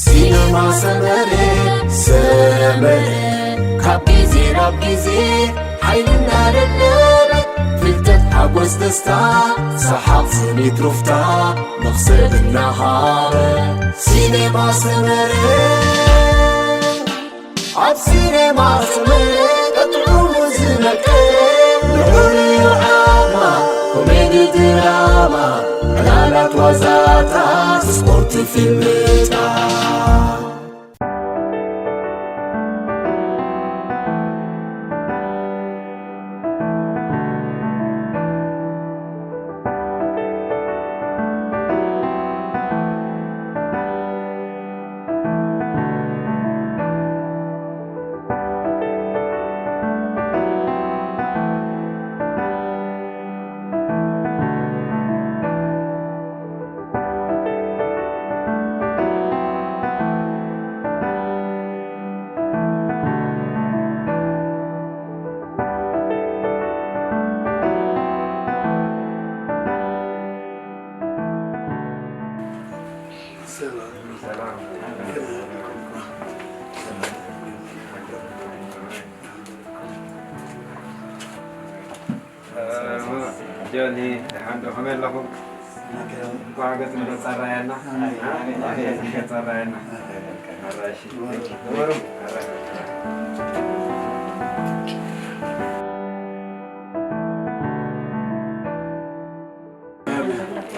ሲነማ ሰመረ፣ ሰመረ፣ ካብ ግዜ ናብ ግዜ ሓይልና ደደበ፣ ፍልጠት፣ ሓጎስ፣ ደስታ፣ ሰሓቕ፣ ስኒት፣ ሩፍታ፣ መኽሰብ እናሃበ። ሲነማ ሰመረ፣ ኣብ ሲነማ ሰመረ፣ ቀጥዑ ዝነቀ፣ ልዑል ዓማ፣ ኮሜዲ ድራማ፣ ዕላላት ዋዛታት፣ ስፖርት ፊልምታት። ጆኒ፣ ደሓን ዶ? ከመይ ኣለኹም? እንኳዕ ገጽ ንገጽ ኣረኣየና። እንኳዕ ገጽ ንገጽ ኣረኣየና። ኣራሺ። ግበሩ። ኣራሺ።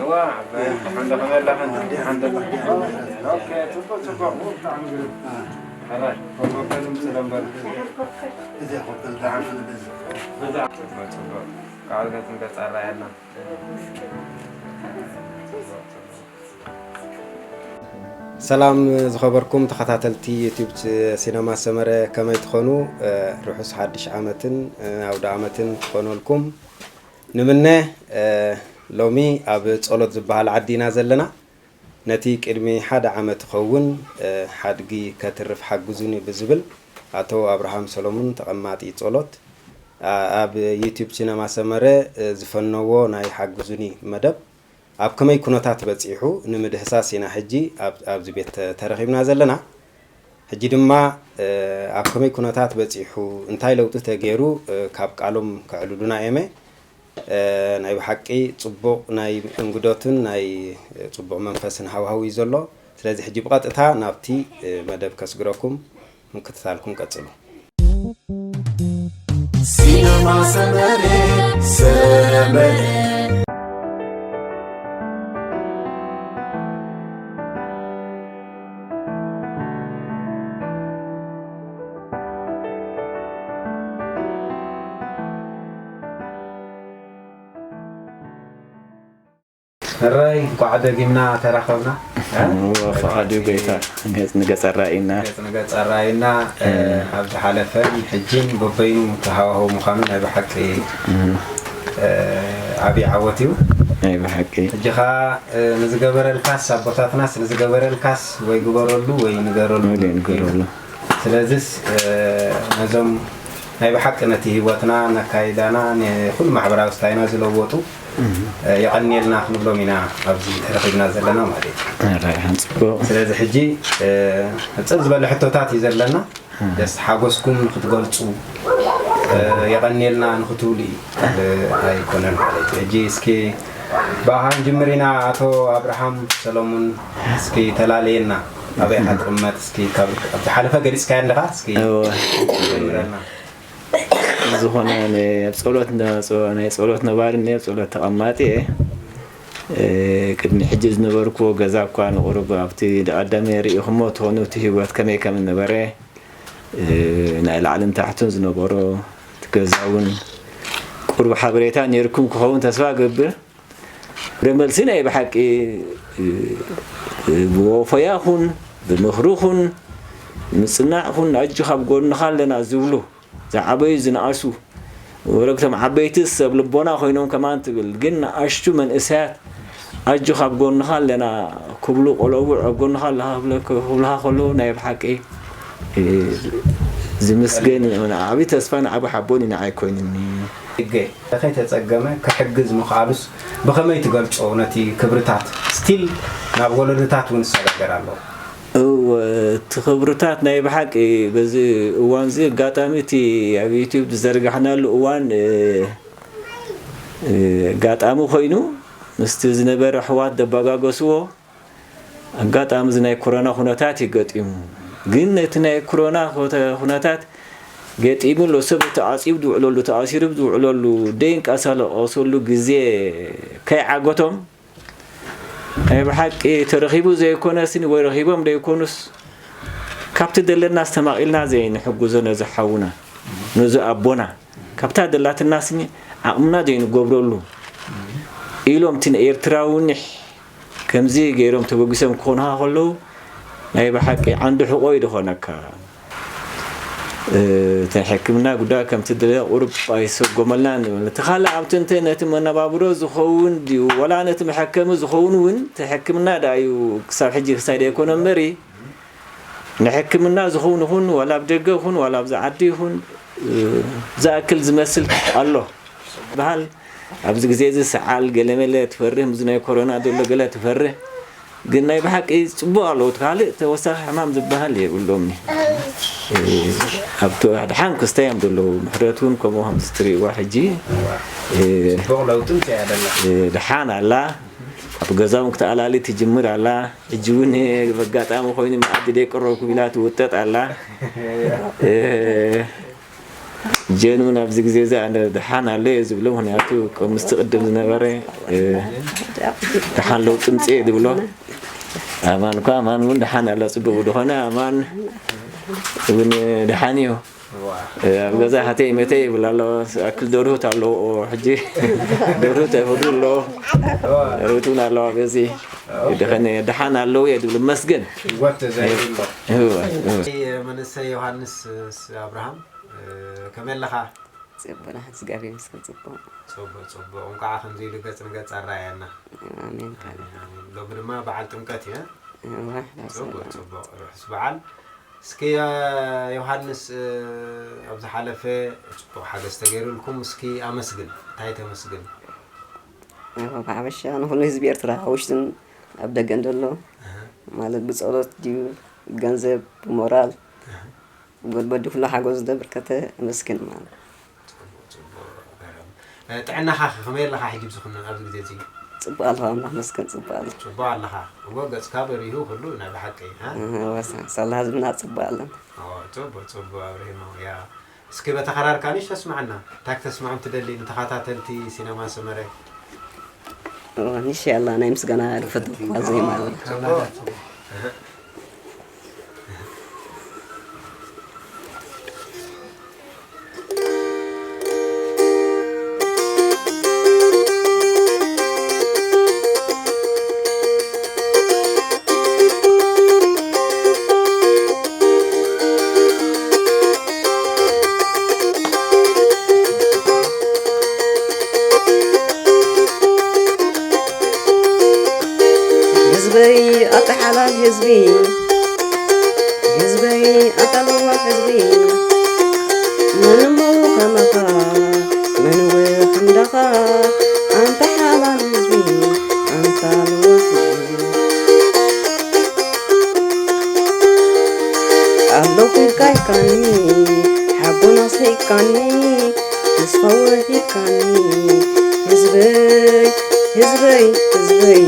እዋ፣ ዓባይ፣ ደሓን ዶ? ከመይ ኣለኽን? ደሓን ዶ? ኦኬ፣ ጽቡቕ፣ ጽቡቕ። ብጣዕሚ ግሩም። ኣራይ፣ ኮፍ በሉ፣ ስለ በሉ። ጽቡቕ፣ ጽቡቕ። እንኳዕ ገጽ ንገጽ ኣረኣየና። ሰላም ዝኸበርኩም ተኸታተልቲ ዩቲዩብ ሲነማ ሰመረ፣ ከመይ ትኾኑ? ርሑስ ሓድሽ ዓመትን ኣውደ ዓመትን ክኾነልኩም ንምነ። ሎሚ ኣብ ጸሎት ዝበሃል ዓዲ ኢና ዘለና። ነቲ ቅድሚ ሓደ ዓመት ይኸውን ሓድጊ ከትርፍ ሓግዙኒ ብዝብል ኣቶ ኣብርሃም ሰሎሙን ተቐማጢ ጸሎት ኣብ ዩቲዩብ ሲነማ ሰመረ ዝፈነዎ ናይ ሓግዙኒ መደብ ኣብ ከመይ ኩነታት በጺሑ ንምድህሳስ ኢና ሕጂ ኣብ-፣ ኣብዚ ቤት ተ-፣ ተረኺብና ዘለና። ሕጂ ድማ፣ እ፣ ኣብ ከመይ ኩነታት በጺሑ፣ እንታይ ለውጢ ተገይሩ፣ እ፣ ካብ ቃሎም ከዕልሉና እየመ። እ፣ ናይ ብሓቂ ጽቡቕ ናይ እንግዶትን ናይ፣ እ፣ ጽቡቕ መንፈስን ሃዋህው እዩ ዘሎ። ስለዚ ሕጂ ብቐጥታ ናብቲ፣ እ፣ መደብ ከስግረኩም። ምክትታልኩም ቀጽሉ። ሲነማ ሰመረ፣ ሰመረ። ሕራይ፣ እንኳዕ ደጊምና ተራኸብና። እ? እወ፣ ፈቓዱ ጎይታ፣ ገጽ ንገጽ ኣራእዩና። ገጽ ንገጽ ኣራእዩና። እ፣ እ። ኣብ ዝሓለፈን ሕጂን በበይኑ ተሃዋህው ምዃኑ ናይ ብሓቂ፣ እ። እ፣ ዓብዪ ዓወት እዩ። ናይ ብሓቂ። ሕጂ ኸኣ፣ እ፣ ንዝገበረልካስ፣ ኣቦታትናስ ንዝገበረልካስ ወይ ግበረሉ ወይ ንገረሉ። ወይ ንገረሉ። ስለዚስ፣ እ፣ ነዞም ናይ ብሓቂ ነቲ ህይወትና፣ ነካይዳና፣ ንኹሉ ማሕበራዊ ስታይና ዝለወጡ፣ እህ። እ፣ የቐንየልና ክንብሎም ኢና ኣብዚ ተረኺብና ዘለና ማለት እዩ። ኣራይ፣ ጽቡቕ። ስለዚ ሕጂ፣ እ፣ ሕጽር ዝበለ ሕቶታት እዩ ዘለና። እህ። ደስ ሓጎስኩም ንክትገልጹ፣ እ፣ የቐንየልና ንክትብሉ እዩ፣ እ፣ ኣይኮነን ማለት እዩ። ሕጂ እስኪ ብኣኻ ንጅምር ኢና። ኣቶ ኣብርሃም ሰሎሙን፣ እስኪ ተላለየና። ኣበይ ኢኻ ትቕመጥ? እስኪ ካብ፣ ኣብ ዝሓለፈ ገሊጽካዮ ኣለኻ፣ እስኪ እወ። ጀምረልና። ዝኾነ ነ-፣ ኣብ ጸሎት ነ-፣ ጸ-፣ ናይ ጸሎት ነባሪ እየ፣ ኣብ ጸሎት ተቐማጢ እየ። እ፣ ቅድሚ ሕጂ ዝነበርኩዎ ገዛ እኳ ንቑሩብ ኣብቲ ቀዳሚ ርኢኹሞ ትኾኑ እቲ ህይወት ከመይ ከም ዝነበረ፣ እ፣ ናይ ላዕልን ታሕቱን ዝነበሮ እቲ ገዛ እውን ቁሩብ ሓበሬታ ነይርኩም ክኸውን ተስፋ እገብር። ግብረ መልሲ ናይ ብሓቂ፣ እ፣ እ፣ ብወፈያ ኹን፣ ብምኽሪ ኹን፣ ምጽናዕ ኹን፣ ኣጆኻ ኣብ ጎንኻ ኣለና ዝብሉ፣ ዝዓበዩ ዝነኣሱ፣ ወረግቶም ዓበይቲ ሰብ ልቦና ኮይኖም ከማን ትብል፣ ግን ንኣሽቱ መንእሰያት ኣጆኻ ኣብ ጎንኻ ኣለና ክብሉ፣ ቆለቡዕ ኣብ ጎንኻ ኣለኻ ክብለ-፣ ክብልኻ ከለዉ ናይ ብሓቂ፣ እ፣ ዝምስገን እዩ። ዓቢ ተስፋን ዓቢ ሓቦን እዩ ንዓይ ኮይኑኒ። ሕገ ከይተጸገመ ክሕግዝ ምኽኣሉስ ብኸመይ ትገልጾ? ነቲ ክብርታት ስቲል ናብ ወለዶታት እውን ዝሰጋገር ኣሎ። እወ፣ እቲ ክብርታት ናይ ብሓቂ በዚ እዋን እዚ ኣጋጣሚ እቲ ኣብ ዩቲዩብ ዝዘርጋሕናሉ እዋን፣ እ፣ እ፣ ኣጋጣሚ ኮይኑ ምስቲ ዝነበረ ኣሕዋት ደባጋገስዎ። ኣጋጣሚ እዚ ናይ ኮሮና ኩነታት እዩ ገጢሙ። ግን ነቲ ናይ ኮሮና ኮተ-፣ ኩነታት ገጢሙ ኣሎ። ሰብ ተዓጺቡ ዝውዕለሉ፣ ተኣሲሩ ዝውዕለሉ፣ ደይንቀሳቐሰሉ ግዜ ከይዓገቶም፣ ናይ ብሓቂ ተረኺቡ ዘይኮነስን ወይ ረኺቦም ዘይኮኑስ፣ ካብቲ ዘለና ኣስተማቒልና ዘይንሕግዞ ነዚ ሓውና፣ ነዚ ኣቦና፣ ካብታ ደላትና ስኒ ዓቕምና ዘይንገብረሉ ኢሎም እቲ ንኤርትራዊ ኒሕ ከምዚ ገይሮም ተበጊሶም ክኾኑኻ ከለዉ ናይ ብሓቂ ዓንዲ ሕቖ እዩ ዝኾነካ። እ፣ እቲ ሕክምና ጉዳይ ከምቲ ድለ ቁሩብ ኣይሰጎመልናን ንብል። እቲ ካልእ ኣብቲ እንተ ነቲ መነባብሮ ዝኸውን ድዩ ወላ ነቲ መሐከሚ ዝኸውን እውን እቲ ሕክምና ደኣ እዩ ክሳብ ሕጂ ክሳይ ደይኮነ እምበሪ ንሕክምና ዝኸውን ይኹን ዋላ ኣብ ደገ ይኹን ዋላ ኣብዚ ዓዲ ይኹን፣ እ፣ ዝኣክል ዝመስል ኣሎ በሃል። ኣብዚ ግዜ እዚ ሰዓል ገለመለ ትፈርህ፣ ምስዚ ናይ ኮሮና ዘሎ ገለ ትፈርህ። ግን ናይ ብሓቂ ጽቡቕ ኣለዉ። እቲ ካልእ ተወሳኺ ሕማም ዝበሃል የብሎምኒ። እ፣ ኣብቲ ድሓን ክስተ እዮም ዘለዉ። ምሕረት እውን ከምኡ ከምዚ ትርእይዋ ሕጂ፣ እ፣ ጽቡቕ ለውጢ ምጽያ ደላ። እ፣ ድሓን ኣላ። ኣብ ገዛ እውን ክትኣላሊ ትጅምር ኣላ። ሕጂ እውን በጋጣሚ ኮይኑ መኣዲ ደይቀረብኩ ኢላ ትውጠጥ ኣላ። እ፣ ጀን እውን ኣብዚ ግዜ እዚ ኣነ ደሓን ኣሎ እየ ዝብሎ። ምኽንያቱ ከም ምስቲ ቅድም ዝነበረ፣ እ፣ ደሓን ለውጢ ምጽእ እየ ዝብሎ። ኣማን እኳ ኣማን እውን ደሓን ኣላ። ጽቡቕ ዝኾነ ኣማን እውን ደሓን እዩ። እ፣ ኣብ ገዛ ሃተይ መተይ ይብል ኣሎ። ኣክል ደርሁት ኣለዎ ሕጂ። ደርሁት ኣይፈዱ ኣለዎ። ደርሁት እውን ኣለዋ በዚ። ደኸነ ደሓን ኣለዉ እየ ዝብል መስገን። ህይወት ተዛይዱ ኣሎ። እወ፣ እወ። መንእሰይ ዮሃንስ፣ ስ-፣ ኣብርሃም፣ እ፣ ከመይ ኣለኻ? ጽቡቕ፣ እግዚኣብሔር ይመስገን፣ ጽቡቕ። ጽቡቕ፣ ጽቡቕ። እንኳዕ ከምዚ ኢሉ ገጽ ንገጽ ኣረኣየና። ኣሜን። ኣሜን፣ ኣሜን። ሎሚ ድማ በዓል ጥምቀት እዩ። እወ፣ ጽቡቕ፣ ጽቡቕ። ርሑስ በዓል። እስኪ፣ እ፣ ዮሃንስ፣ እ፣ ኣብ ዝሓለፈ ጽቡቕ ሓገዝ ተገይሩልኩም፣ እስኪ ኣመስግን። እንታይ ተመስግን? እወ፣ ብሓፈሻ ንኹሉ ህዝቢ ኤርትራ፣ ኣብ ውሽጥን ኣብ ደገን ዘሎ፣ ኣሃ። ማለት ብጸሎት ድዩ፣ ብገንዘብ፣ ብሞራል፣ ኣሃ። ብጉልበት ድዩ፣ ኩሉ ሓገዝ ዘበርከተ ኣመስግን ማለት። ጽቡቕ፣ ጽቡቕ፣ ገረም። እ፣ ጥዕናኻ ከ ከመይ ኣለኻ ሕጂ ኣብዚ ኩነ፣ ኣብዚ ግዜ እዚ? ጽቡቕ ኣለኹ፣ ኣምላኽ መስገን ጽቡቕ ኣለኹ። ጽቡቕ ኣለኻ። እሞ ገጽካ በሪሁ ኩሉ ናይ ብሓቂ፣ እ? እህ፣ ወሳ-፣ ሳላ ህዝብና ጽቡቕ ኣለና። ኦ፣ ጽቡቕ፣ ጽቡቕ ኣብርሂሞ። ያ፣ እስኪ በታ ክራርካ ንእሽቶ ኣስምዓና። እንታይ ክተስምዖም ትደሊ ንተኸታተልቲ ሲነማ ሰመረ? ኦ፣ ንእሽቶ ያላ ናይ ምስጋና ድፈቱ እኳ ዘይማል። ጽቡቕ። እህ። ህዝበይ ኣታ ሓላል ህዝቢ፣ ህዝበይ ኣታ ለዋህ ህዝቢ፣ መን እሞ ከማኻ፣ መን እወ ክንዳኻ፣ ኣንታ ሓላል ህዝቢ፣ ኣንታ ለዋህ ህዝቢ። ኣለኹ ኢልካ ኢልካኒ፣ ሓቦና ስሒቅካኒ፣ ተስፋ ወሂብካኒ፣ ህዝበይ፣ ህዝበይ፣ ህዝበይ።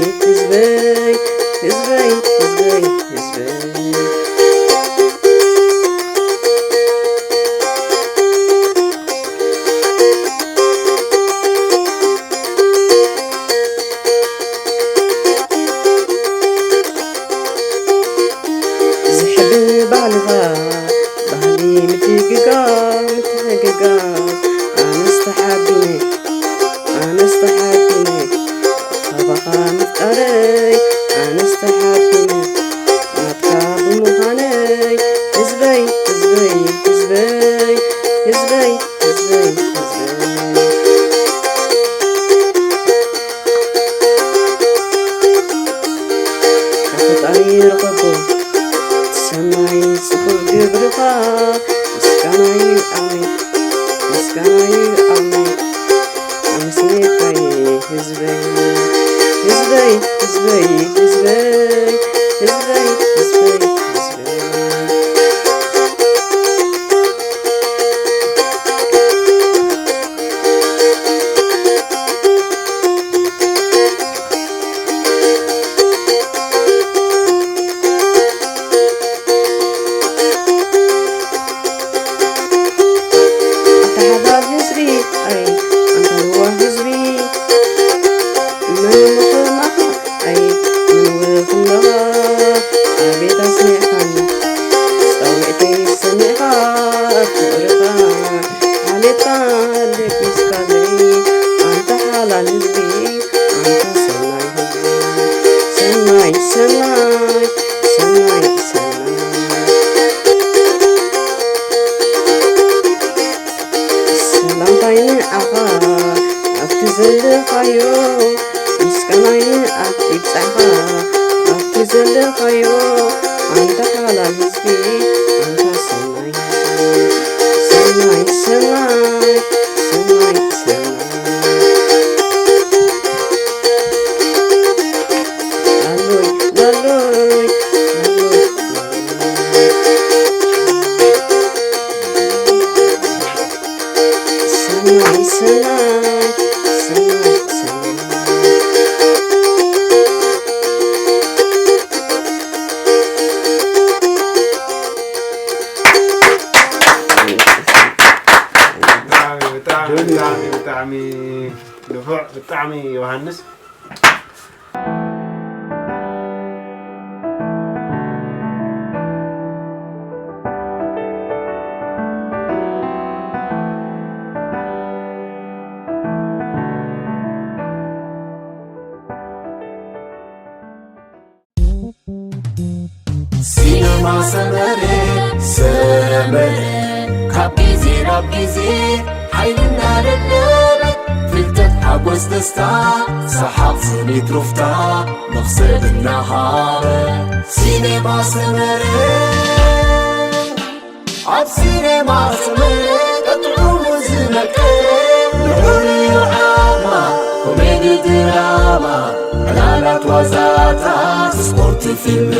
ዝሕብ ባህልኻ፣ ባህሊ ምትግጋዝ፣ ምትሕግጋዝ፣ ኣነስ ተሓቢነ፣ ኣነስ ተሓቢነ፣ ካባኻ ምፍቃረይ፣ ኣነስ ተሓቢነ፣ ናትካ ብምዃነይ፣ ህዝበይ፣ ህዝበይ፣ ህዝበይ፣ ህዝበይ፣ ህዝበይ፣ ህዝበይ። ካብ ፈጣሪ ረኸቦ ሰናይ ጽቡቕ ግብርኻ፣ ምስጋና ይብዓኒ፣ ምስጋና ይብዓኒ። ኣስሜካይ ህዝበይ፣ ህዝበይ፣ ህዝበይ፣ ህዝበይ፣ ህዝበይ፣ ህዝበይ፣ ህዝበይ። ኣታ ሓላል ህዝቢ፣ ኣይ፣ ኣንታ ልዋህ ህዝቢ፣ መን ምኽናኻ፣ ኣይ፣ መን ምኽናኻ፣ ኣቤት ኣስሚዕካኒ፣ ጻውዒተይ ሰሚዕካ፣ ፍቕርኻ ዓሌትካ ለጊስካለይ፣ ኣንታ ሓላል ህዝቢ፣ ኣንታ ሰናይ ህዝቢ፣ ሰናይ፣ ሰናይ፣ ሰናይ፣ ሰናይ። ሰላምታይ ንዓኻ ኣብቲ ዘለኻዮ፣ ምስጋናይ ንዓኻ ይብጻሕኻ ኣብቲ ዘለኻዮ፣ ኣንታ ሓላል ህዝቢ፣ ኣንታ ሰናይ ህዝቢ። ሰናይ፣ ሰናይ፣ ሰናይ፣ ሰናይ። ላሎይ፣ ላሎይ፣ ላሎይ፣ ላሎይ። ሰናይ፣ ሰናይ፣ ሰናይ፣ ሰናይ። ብጣዕሚ፣ ብጣዕሚ፣ ብጣዕሚ፣ ብጣዕሚ ንፉዕ፣ ብጣዕሚ ዮሃንስ። ሲነማ ሰመረ፣ ሰመረ፣ ካብ ግዜ ናብ ግዜ ሓይሊ እናደለበ፣ ፍልጠት ሓጎስ ደስታ፣ ሰሓቕ ስኒት ሩፍታ፣ መኽሰብ እናሃበ። ሲነማ ሰመረ፣ ኣብ ሲነማ ሰመረ፣ ጥዑሙ ዝመቀረ፣ ልዑል እዩ ዓቕማ፣ ኮሜዲ ድራማ፣ ዕላላት ዋዛታት፣ ስፖርት ፊልም፣